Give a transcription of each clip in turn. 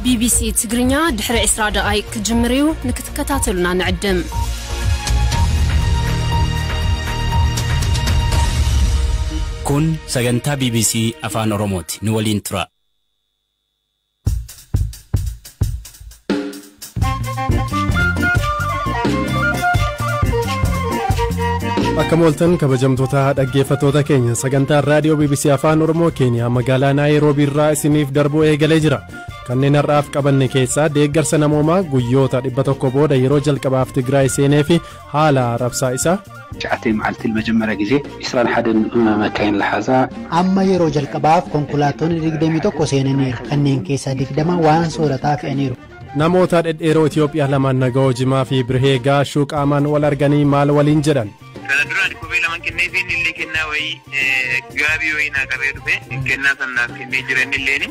ቢቢሲ ትግርኛ ድሕሪ 20 ደቓይቅ ክጅምር እዩ። ንክትከታተሉና ንዕድም። Kun sagantaa BBC Afaan Oromooti. Nu waliin tura. Akka mooltan kabajamtoota dhaggeeffattoota keenya, sagantaan raadiyoo BBC Afaan Oromoo Keeniyaa magaalaa Naayiroobii irraa isiniif darbuu eegalee jira. Kanneen har'aaf qabanne keessaa deeggarsa namoomaa guyyoota 100 booda yeroo jalqabaaf Tigraay seenee fi haala rabsaa isaa. 9 መዓልቲ መጀመርያ ግዜ 21 መካይን ዝሓዛ Amma yeroo jalqabaaf konkolaattonni 21 seenaniiru. Kanneen keessaa 20 waan soorataa fe'aniiru. Namoota dhedheeroo Itoophiyaa lamaan Naga'oo Jimaa fi Birhee Gaashuu qaamaan wal arganii maal waliin jedhan? Kana duraan kophee lama kennee fi inni illee kennaa wayii gaabii wayii naa qabee dhufe, kennaa san naaf kennee jira inni illeeni.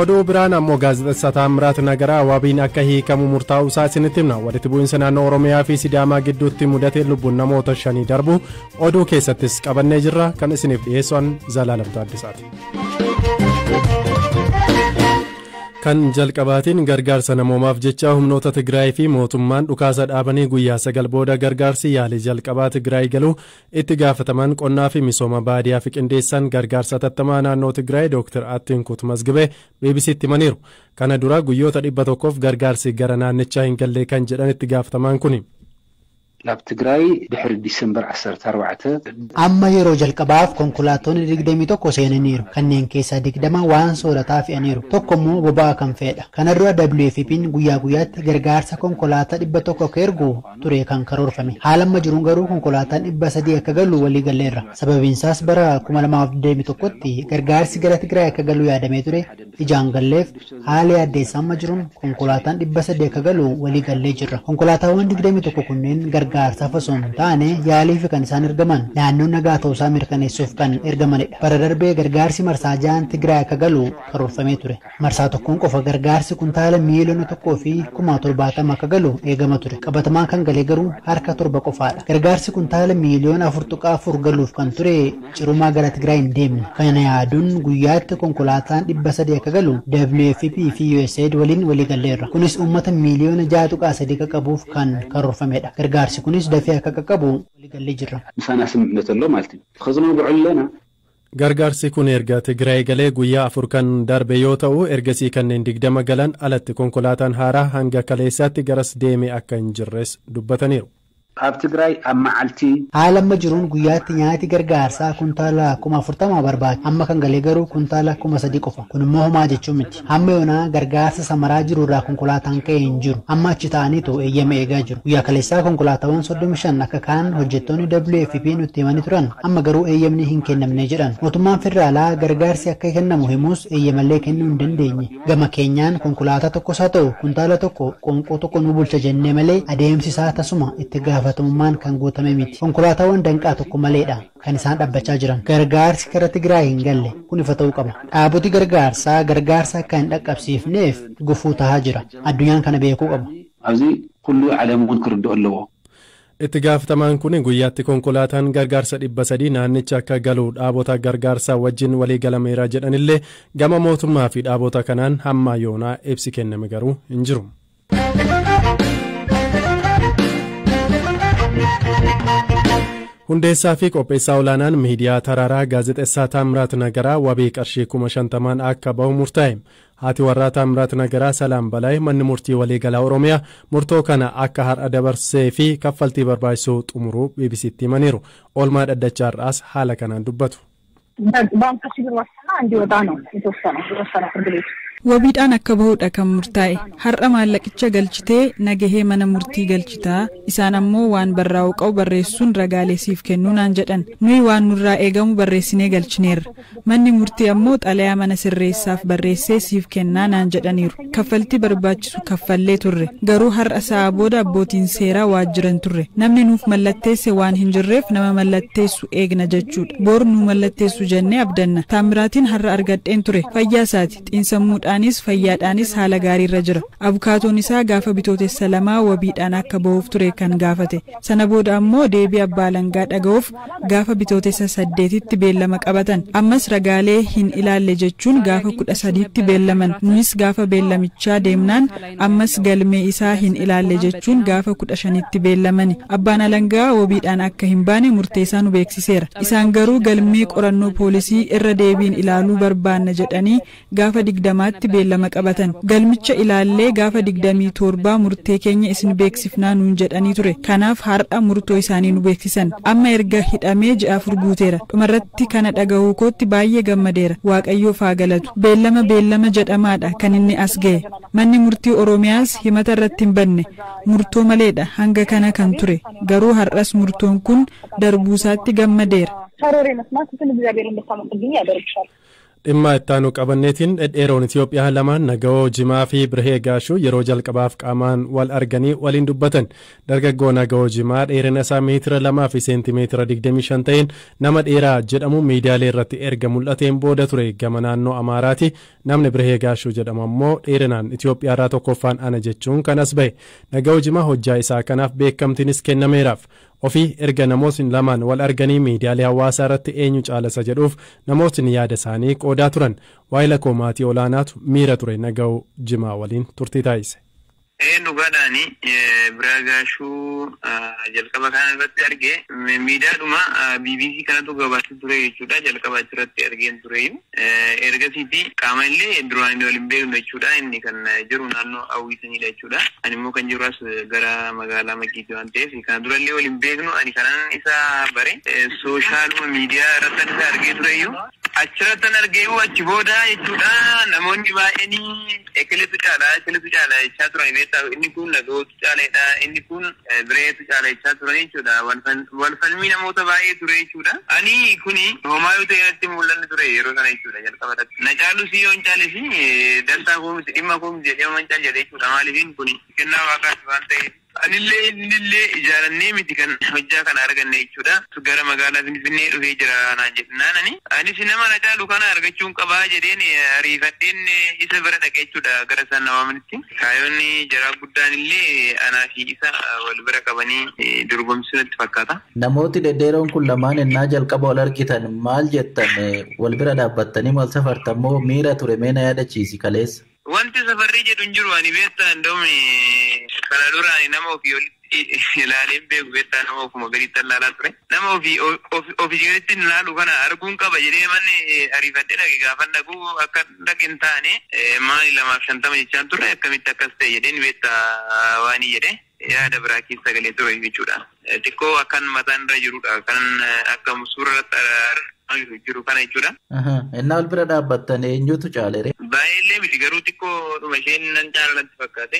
Oduu biraan ammoo gaazexeessaa Taamiraat Nagaraa wabiin akka hiikamu murtaa'uu isaa isinitti himna. Walitti bu'iinsa naannoo Oromiyaa fi Sidaamaa gidduutti mudate lubbuun namoota shanii darbu oduu keessattis qabannee jirra. Kan isiniif dhiyeessu Zalaalam Taaddasaati. Kan jalqabaatiin gargaarsa namoomaaf jecha humnoota Tigraay fi mootummaan dhukaasa dhaabanii guyyaa 9 booda gargaarsi yaalii jalqabaa Tigraay galuu itti gaafataman qonnaa fi misooma baadiyyaa fi qindeessan gargaarsa hatattamaa naannoo Tigraay Dr. Attinkut Mazgibee BBCtti himaniiru. Kana dura guyyoota 100f gargaarsi gara naannichaa hin galle kan jedhan itti gaafatamaan kuni. ናብ ትግራይ ድሕሪ December 14 Amma yeroo jalqabaaf konkolaattonni 21 seenaniiru. Kanneen keessaa 20 waan soorataa fe'aniiru. Tokko immoo boba'aa kan fe'edha. Kana dura WFP'n guyyaa guyyaatti gargaarsa konkolaataa 100 akka ergu ture kan karoorfame. Haala amma jiruun garuu konkolaataan 300 akka galu walii galleerra. Sababiin isaas bara 2021tti gargaarsi gara Tigraay akka galu yaadamee ture ijaan galleef haala yaaddeessaa amma jiruun konkolaataan 300 akka galu walii gallee jirra. Konkolaataawwan 21 kunneen gargaarsaaf osoo hin taane yaaliif kan isaan ergaman, naannoon nagaa ta'uusaa mirkaneessuuf kan ergamanidha. Bara darbee gargaarsi marsaa ja'an Tigraay akka galu karoorfamee ture. Marsaa tokkoon qofa gargaarsi kuntaala 1,070,000 akka galu eegama ture. Qabatamaan kan galee garuu harka 7 qofaadha. Gargaarsi kuntaala 4.4 miliyoona galuuf kan ture cirumaa gara Tigraay hin deemne. Kana yaaduun guyyaatti konkolaataan 300 akka galu WFP fi USAID waliin walii galleerra. Kunis uummata 6.3 miliyoona qaqqabuuf kan karoorfamedha. Gargaarsi kunis dafee akka qaqqabu waliigallee jirra. ምሳና ስምምነት ኣሎ ማለት እዩ ከዚ ነውግዑ ኣለና። Gargaarsi kun erga Tigraay galee guyyaa 4 kan darbe yoo ta'u, ergasii kanneen 20 galan alatti konkolaataan haaraa hanga kaleessaatti garas deeme akka hin jirres dubbataniiru. ኣብ ትግራይ ኣብ መዓልቲ Haala amma jiruun guyyaatti nyaati gargaarsaa kuntaala 40,000 barbaada. Amma kan galee garuu kuntaala 3,000 qofa. Kun immoo homaa jechuu miti. Hamma yoonaa gargaarsa samaraa jiru irraa konkolaataan ka'e hin jiru. Amma achi ta'aniitu eeyyama eegaa jiru. Guyyaa kaleessaa konkolaataawwan 35 akka kaan hojjettoonni WFP nutti himanii turan. Amma garuu eeyyamni hin kennamne jedhan. Mootummaan federaalaa gargaarsi akka kennamu himus eeyyamallee kennuu hin dandeenye. Gama keenyaan konkolaataa tokkos haa ta'u kuntaala tokko qoonqoo tokko nu bulcha jennee malee adeemsi isaa tasuma itti gaafatamummaan kan guutame miti. Konkolaataawwan danqaa tokko maleedha kan isaan dhaabbachaa jiran. Gargaarsi gara Tigraay hin galle kun ifa ta'uu qaba. Dhaaboti gargaarsaa gargaarsa akka hin dhaqqabsiifneef gufuu tahaa jira. Addunyaan kana beekuu qaba. ኣብዚ ኩሉ ዓለም እውን ክርድኦ ኣለዎ። Itti gaafatamaan kun guyyaatti konkolaataan gargaarsa 300 naannicha akka galu dhaabota gargaarsaa wajjin walii galameera jedhanillee gama mootummaa fi dhaabota kanaan hamma yoonaa ibsi kenname garuu hin jiru. Hundeessaa fi qopheessaa olaanaan miidiyaa Taraaraa gaazexeessaa Taamiraat Nagaraa wabii qarshii 50,000 akka bahu murtaa'e. Haati warraa Taamiraat Nagaraa Salaam Balaay manni murtii waliigalaa Oromiyaa murtoo kana akka har'a dabarsee fi kaffaltii barbaachisu xumuruu BBCtti himaniiru. Oolmaa dhaddachaa har'aas haala kanaan dubbatu. በ50 ሺህ ብር ዋስትና እንዲወጣ ነው የተወሰነው የወሰነው ፍርድ ቤቱ። Wabiidhaan akka bahudha kan murtaa'e. Har'a maallaqicha galchitee nagahee mana murtii galchitaa, isaan ammoo waan barraa'u qabu barreessuun ragaalee siif kennuu naan jedhan. Nuyi waan nurraa eegamu barreessinee galchineerra. Manni murtii ammoo xalayaa mana sirreessaaf barreessee siif kennaa naan jedhaniiru. Kaffaltii barbaachisu kaffallee turre. Garuu har'a sa'a booda abbootiin seeraa waajjiran turre. Namni nuuf mallatteesse waan hin jirreef nama mallatteessu eegna jechuudha. Bor nu mallatteessu jennee abdanna. Taamiraatiin har'a argadheen ture. Fayyaa isaati xiinsammuudhaan Sammuudhaanis fayyaadhaanis haala gaariirra jira. Abukaatoon isaa gaafa Bitootessa 2 wabiidhaan akka ba'uuf ture kan gaafate. Sana booda ammoo deebii abbaa alangaa dhaga'uuf gaafa Bitootessa 8tti beellama qabatan. Ammas ragaalee hin ilaalle jechuun gaafa 13tti beellaman. Nunis gaafa beellamichaa deemnaan ammas galmee isaa hin ilaalle jechuun gaafa 15tti beellamani. Abbaan alangaa wabiidhaan akka hin baane murteessaa nu beeksiseera. Isaan garuu galmee qorannoo poolisii irra deebiin ilaaluu barbaanna jedhanii gaafa 20tti beellama qabatan. Galmicha ilaallee gaafa 27 murtee keenya isin beeksifnaa nuun jedhanii ture. Kanaaf har'a murtoo isaanii nu beeksisan. Amma erga hidhamee ji'a 4 guuteera. Dhumarratti kana dhaga'uu kootti baay'ee gammadeera. Waaqayyoof haa galatu. Beellama beellama jedhamaadha kan inni as ga'e. Manni murtii Oromiyaas himata irratti hin banne. Murtoo maleedha hanga kana kan ture. Garuu har'as murtoon kun darbuusaatti gammadeera. Dhimma ittaanu qabanneetiin dhedheeroon Itoophiyaa lamaan Nagawoo Jimaa fi Birhee Gaashuu yeroo jalqabaaf qaamaan wal arganii waliin dubbatan. Dargaggoo Nagawoo Jimaa dheerina isaa meetira 2 fi seentimeetira 25 ta'een nama dheeraa jedhamu miidiyaalee irratti erga mul'ateen booda ture gama naannoo Amaaraati. Namni Birhee Gaashuu jedhamu ammoo dheerinaan Itoophiyaa irraa tokkoffaan ana jechuun kan as bahe. Nagawoo Jimaa hojjaa isaa kanaaf beekamtiinis kennameeraaf. Ofii erga namootni lamaan wal arganii miidiyaalee hawaasaa irratti eenyu caalasa jedhuuf namootni yaada isaanii qoodaa turan. Waa'ila koo maatii olaanaatu miira ture Nagawoo Jimaa waliin turtii taasise. Dhugaadhaani Birhee Gaashuu jalqaba kana irratti arge miidiyaadhuma BBC kanatu gabaasee ture jechuudha. Jalqaba achirratti argeen tureyyuu. Ergasiiti qaama illee duraan waliin beeknu jechuudha. Inni kan jiru naannoo hawwisanidha jechuudha. Ani immoo kan jiru as gara magaalaa Maqiitii waan ta'eef kana durallee waliin beeknu ani kanan isa bare sooshaal miidiyaa irratti isa argee tureyyuu. Achirratti argee achi booda jechuudha namoonni baay'een ekeletu caalaa ekeletu caalaa jechaa turan beektaa. Inni kun Nagawootu caaleedha inni kun Bireetu caala jechaa turan jechuudha. Walfalmii namoota baay'ee ture jechuudha. Ani kuni homaa yoo ta'e natti mul'anne ture yeroo sana jechuudha jalqaba irratti. Na caalus yoo hin caalesi dantaa koomisi dhimma koomisi jedhee homaa hin caal jedhe jechuudha. Maaliif kuni kennaa waaqaati waan ta'eef. Anillee innillee ijaarannee miti kan hojjaa kana arganne jechuudha. Gara magaalaa Finfinnee dhufee jira naan jedhinaan ani. Anis nama na caalu kana argachuun qabaa jedheen ariifadheen isa bira dhaqe jechuudha gara isaan na waamanitti. Kaayyoonni jaraa guddaan illee anaa fi isa wal bira qabanii dorgomsuu natti fakkaata. Namooti dhedheeroon kun lamaan ennaa jalqaba wal argitan maal jettan wal bira dhaabbattanii maal safartan moo miira ture mee na yaadachiisi kaleessa? Wanti safarrii jedhu hin jiru ani beektaa ndoomi kana dura ani nama ofii olitti ilaaleen beeku beektaa nama ofuma gaditti ilaalaa ture. Nama ofii ofii gaditti ilaalu kana arguun qaba jedhee manni ariifadhee dhaqe gaafa dhaqu akka dhaqe hin taane maali 250 jechaan turre akkamitti akkas ta'e jedheen beektaa waan jedhe yaada biraa keessa galee ture jechuudha. Xiqqoo akkan mataan irra jirudha kan akka suura irratti jiru kana jechuudha. Innaa wal bira dhaabbattan eenyutu caalere? Baay'eellee miti garuu xiqqoo dhuma isheen nan caala natti fakkaate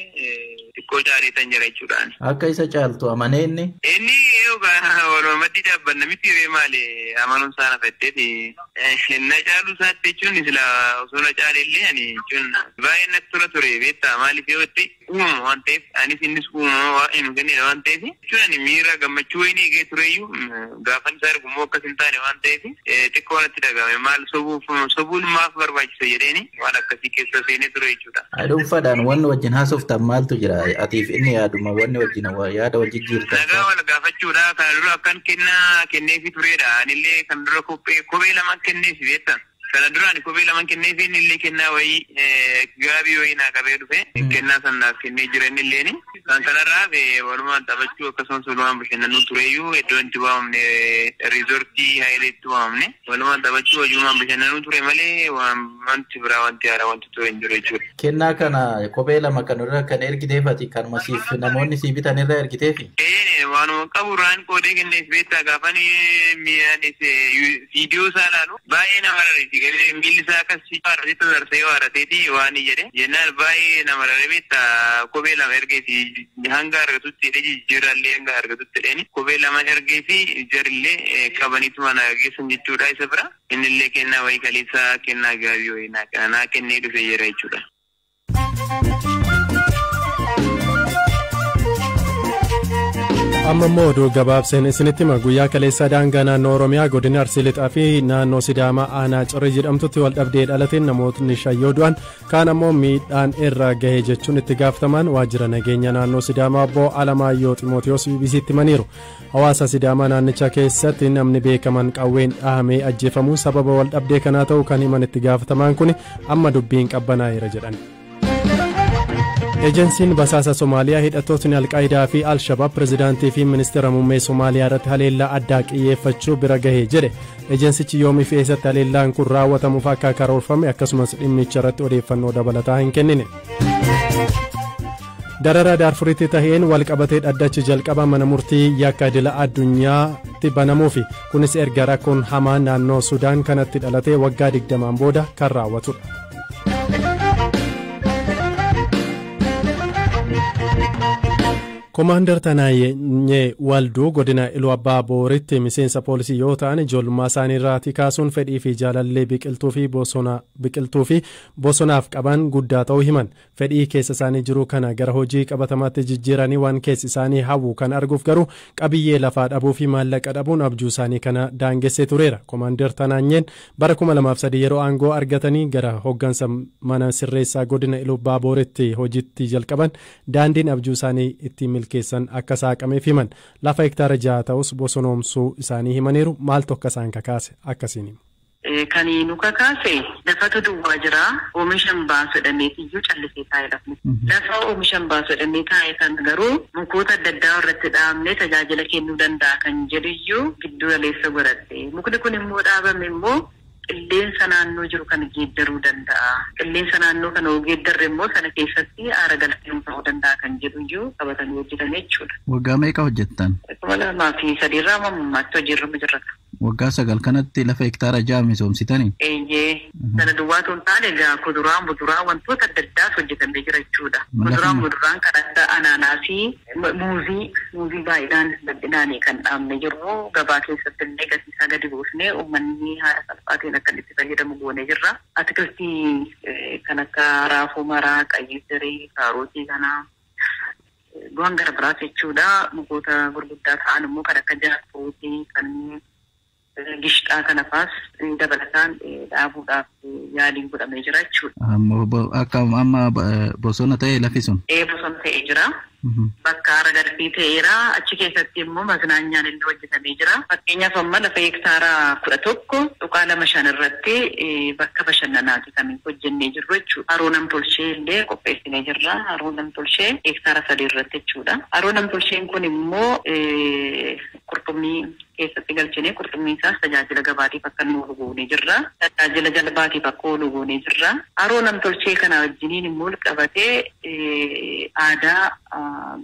xiqqoo caalee tan jira jechuudha. Akka isa caaltu amanee inni? Inni walumatti dhaabbanna miti ree maali amanuun isaa na fetteeti. Na caaluu isaatti jechuun sila osoo na caale illee ani jechuun baay'ee natti tola ture beektaa maaliif yoo itti uumama waan ta'eef anis innis uumama waan hin kennine waan ta'eef jechuun ani miira gammachuu wayinii eegee tureyyuu gaafan isaa argu immoo akkas hin taane waan ta'eef xiqqoo natti dhagahame maal sobuun maaf barbaachisa jedheeni waan akkasii keessa seenee ture jechuudha. Dhuunfaadhaan wanni wajjin haasoftan maaltu jira? Atiif inni yaaduma wanni wajjin yaada wal jijjiirtan. Nagaa wal gaafachuudha. Kana dura akkan kennaa kenneefi turedha. Anillee kan dura kophee lama kenneefi beektaa. Kana dura ani kophee lama kenneefi innillee kennaa wayii gaabii wayii naa qabee dhufe kennaa sanaaf kennee jira innilleeni. Kan kanarraa walumaan taphachuu akkasumas walumaan bashannanuu tureyyuu iddoo itti waamamne riizortii Hayileetti waamamne walumaan taphachuu walumaan bashannanuu ture malee wanti biraa wanti haaraa wanti ture hin jiru jechuudha. Kennaa kana kophee lama kan irra kan ergiteefati kanuma siif namoonni sii bitan irra ergiteefi? Waanuma qabu raan qoodee kenneef beektaa gaafani mi'aan viidiyoo isaa ilaalu baay'ee nama rarreessi. Miilli isaa akkas waaratee tarsa'ee waarateeti waan jedhe jennaan baay'ee nama rarree beektaa kophee lama ergeefi hanga argatutti jedhee jijjiirraallee hanga argatutti jedheeni kophee lama ergeefi jarillee qabaniitu mana geessan jechuudha isa bira innillee kennaa wayii kaleessaa kennaa gaabii wayii naa kennee dhufee jira jechuudha. Amma immoo oduu gabaabseen isinitti hima. Guyyaa kaleessa daangaa naannoo Oromiyaa godina Arsii Lixaa fi naannoo Sidaamaa aanaa Cirrii jedhamtutti wal dhabdee dhalateen namootni 5 yoo du'an kaan ammoo miidhaan irra gahe jechuun itti gaafatamaan waajjira nageenya naannoo Sidaamaa obbo Alamaayyoo Ximootiyoos BBCtti himaniiru. Hawaasa Sidaamaa naannicha keessatti namni beekaman qawween dhahamee ajjeefamuu sababa wal dhabdee kanaa ta'uu kan himan itti gaafatamaan kun amma dubbiin qabbanaa'eera jedhan. Ejensiin basaasa Somaaliyaa hidhattootni Alqaayidaa fi Alshabaab pirezidaantii fi ministeera muummee Somaaliyaa irratti haleellaa addaa xiyyeeffachuu bira gahe jedhe. Ejensichi yoomii fi eessatti haleellaan kun raawwatamuuf akka karoorfame akkasumas dhimmicha irratti odeeffannoo dabalataa hin kennine. Dararaa Daarfuritti taheen walqabatee dhaddachi jalqaba mana murtii yakka idila addunyaatti banamuufi kunis erga rakkoon hamaan naannoo Sudaan kanatti dhalatee waggaa 20 booda kan raawwatudha. Komaandar Tanaayee Walduu godina Iluu Abbaa Booritti miseensa poolisii yoo ta'an ijoollummaa isaanii irraatii kaasuun fedhii fi jaalallee biqiltuu fi bosonaaf qaban guddaa ta'uu himan. Fedhii keessa isaanii jiru kana gara hojii qabatamaatti jijjiiranii waan keessi isaanii hawwu kan arguuf garuu qabiyyee lafaa dhabuu fi maallaqa dhabuun abjuu isaanii kana daangessee tureera. Komaandar Tanaanyeen bara 2003 yeroo aangoo argatanii gara hoggansa mana sirreessaa godina Iluu Abbaa Booritti hojiitti jalqaban daandiin abjuu isaanii ittiin milkeessan akka saaqameef himan. Lafa hektaara 6 ta'us bosonoomsuu isaanii himaniiru. Maaltu akka isaan kakaase akkasiin himu. Kan nu kakaase lafatu duwwaa jira. Oomishan baasu jedhameetiyyuu callisee taa'e lafni. Lafa oomishan baasu jedhamee taa'e kan garuu mukoota adda addaa irratti dhaabnee tajaajila kennuu danda'a kan jedhuyyuu giddu galeessa godhadhe. Mukni kun immoo dhaabame immoo qilleensa naannoo jiru kan geeddaruu danda'a. Qilleensa naannoo kana yoo geeddarre immoo sana keessatti aara galfii ta'uu danda'a kan jedhuyyuu qabatanii hojjetan jechuudha. Waggaa meeqa hojjettan? 2003 irraa amma ammaatti hojiirra jirra. Waggaa 9 kanatti lafa hektaara 6 misoomsitanii? Eeyyee. Sana duwwaatu hin taane egaa kuduraa muduraa wantoota adda addaas hojjetamee jira jechuudha. Kuduraa muduraan kan akka anaanaasii, muuzii baay'inaan bal'inaan kan dhaabnee jirru gabaa keessatti illee gatii isaa gadi buusnee uummanni haala salphaatiin akka itti fayyadamu goonee jirra. Atikiltii kan akka raafuu maraa, qayyii siree, kaarotii kanaa waan gara biraas jechuudha. Mukoota gurguddaa ta'an immoo kan akka jaakfruutii, kan gishxaa kana faas dabalataan dhaabuudhaaf yaaliin godhamee jira jechuudha. Akka amma bosona ta'e lafi sun? Bosona ta'ee jira. Bakka aara galfii ta'eera. Achi keessatti immoo maznaanyaan illee hojjetamee jira. Fakkeenyaaf amma lafa hektaara 11.25 irratti bakka bashannanaati kan hojjennee jirru jechuudha. Haroo namtolchee illee qopheessinee jirra. Haroo namtolchee hektaara 3 irratti jechuudha. Haroo namtolcheen kun immoo qurxummii keessatti galchinee qurxummii isaas tajaajila gabaatiif akka nu oolu goonee jirra. Tajaajila jalbaatiif akka oolu goonee jirra. Haroo namtolchee kana wajjiniin immoo qabatee aadaa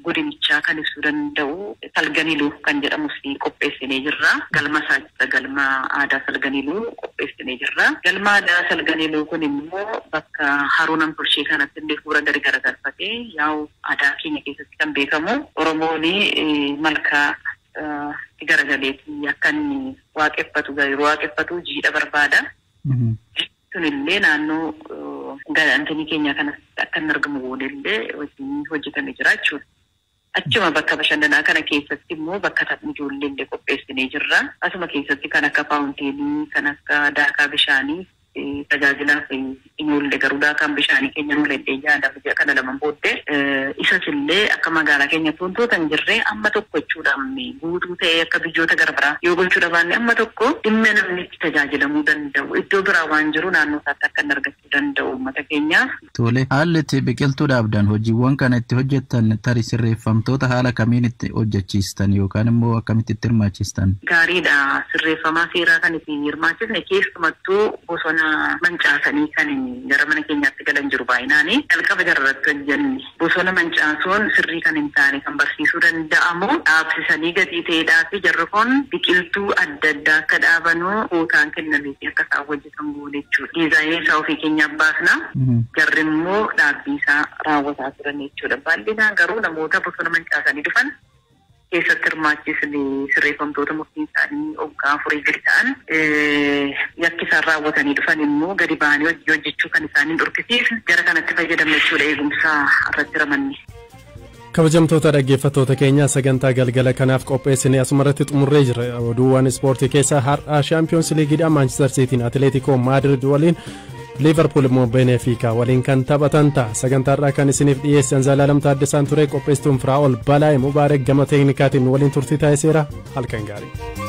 godinichaa kan ibsuu danda'u salganiluu kan jedhamus qopheessinee jirra. Galma isaa galma aadaa salganiluu qopheessinee jirra. Galma aadaa salganiluu kun immoo bakka haroo namtolchee kanatti illee fuula gadi garagalfatee yaa'u aadaa keenya keessatti kan beekamu Oromoon malkaa garagaleetii akka inni waaqeffatu yeroo waaqeffatu jiidha barbaada. Sun illee naannoo galantinii keenya kanatti akka inni argamu goone illee hojjetamee jira jechuudha. Achuma bakka bashannanaa kana keessatti immoo bakka taphni ijoollee illee qopheessinee jirra. Asuma keessatti kan akka faawunteenii, kan akka daakaa bishaanii tajaajilaaf hin oolle garuu daakaan bishaanii keenya nu illee yaadama ji'a kana lama booddee isas illee akka magaalaa keenyatti wantoota hin jirre amma tokko jechuudhaan guutuu ta'ee akka biyyoota gara biraa yoo gochuu dhabaanne amma tokko dhimma namni itti tajaajilamuu danda'u iddoo biraa waan jiru naannoo isaatti akka inni argachuu danda'u uummata keenyaaf. Tole haalli itti biqiltuu dhaabdan hojiiwwan kana itti hojjettan tarii sirreeffamtoota haala kamiin itti hojjechiistan yookaan immoo akkamitti itti hirmaachistan? Gaariidha. Sirreeffamaa seeraa kan itti hirmaachisne keessumattuu bosona mancaasanii kan gara mana keenyaatti galan jiru baay'inaani. Jalqaba jararratti hojjenne bosona mancaasuun sirrii kan hin taane kan barsiisuu danda'amu dhaabsisanii gatii ta'eedhaa fi jarri kun biqiltuu adda addaa akka dhaabanuu kootaan kennameefi akka isaan hojjetan goone jechuudha. Diizaayinii isaa ofii keenyaaf baasna. Jarri immoo dhaabbii isaa raawwataa turan jechuudha. Bal'inaan garuu namoota bosona mancaasanii dhufan keessatti hirmaachisne sirreeffamtoota murtiin isaanii waggaa 4 gadi ta'an yakki isaan raawwatanii dhufan immoo gadi ba'anii hojii hojjechuu kan isaanii dhorkisiisne gara kanatti fayyadamne jechuudha eegumsa irratti ramanne. Kabajamtoota dhaggeeffattoota keenya, sagantaa galgala kanaaf qopheessine asumarratti xumurree jira. Oduuwwan ispoortii keessaa har'a Shaampiyoons Liigiidhaan Maanchister Siitiin Atileetikoo Maadrid waliin, Liivarpuul immoo Benefiikaa waliin kan taphatan ta'a. Sagantaarraa kan isiniif dhiyeessan Zalaalam Taaddasaan ture. Qopheessituun Firaa'ol Balaa Mubaarak gama teeknikaatiin waliin turtii taasiseera. Halkan gaarii.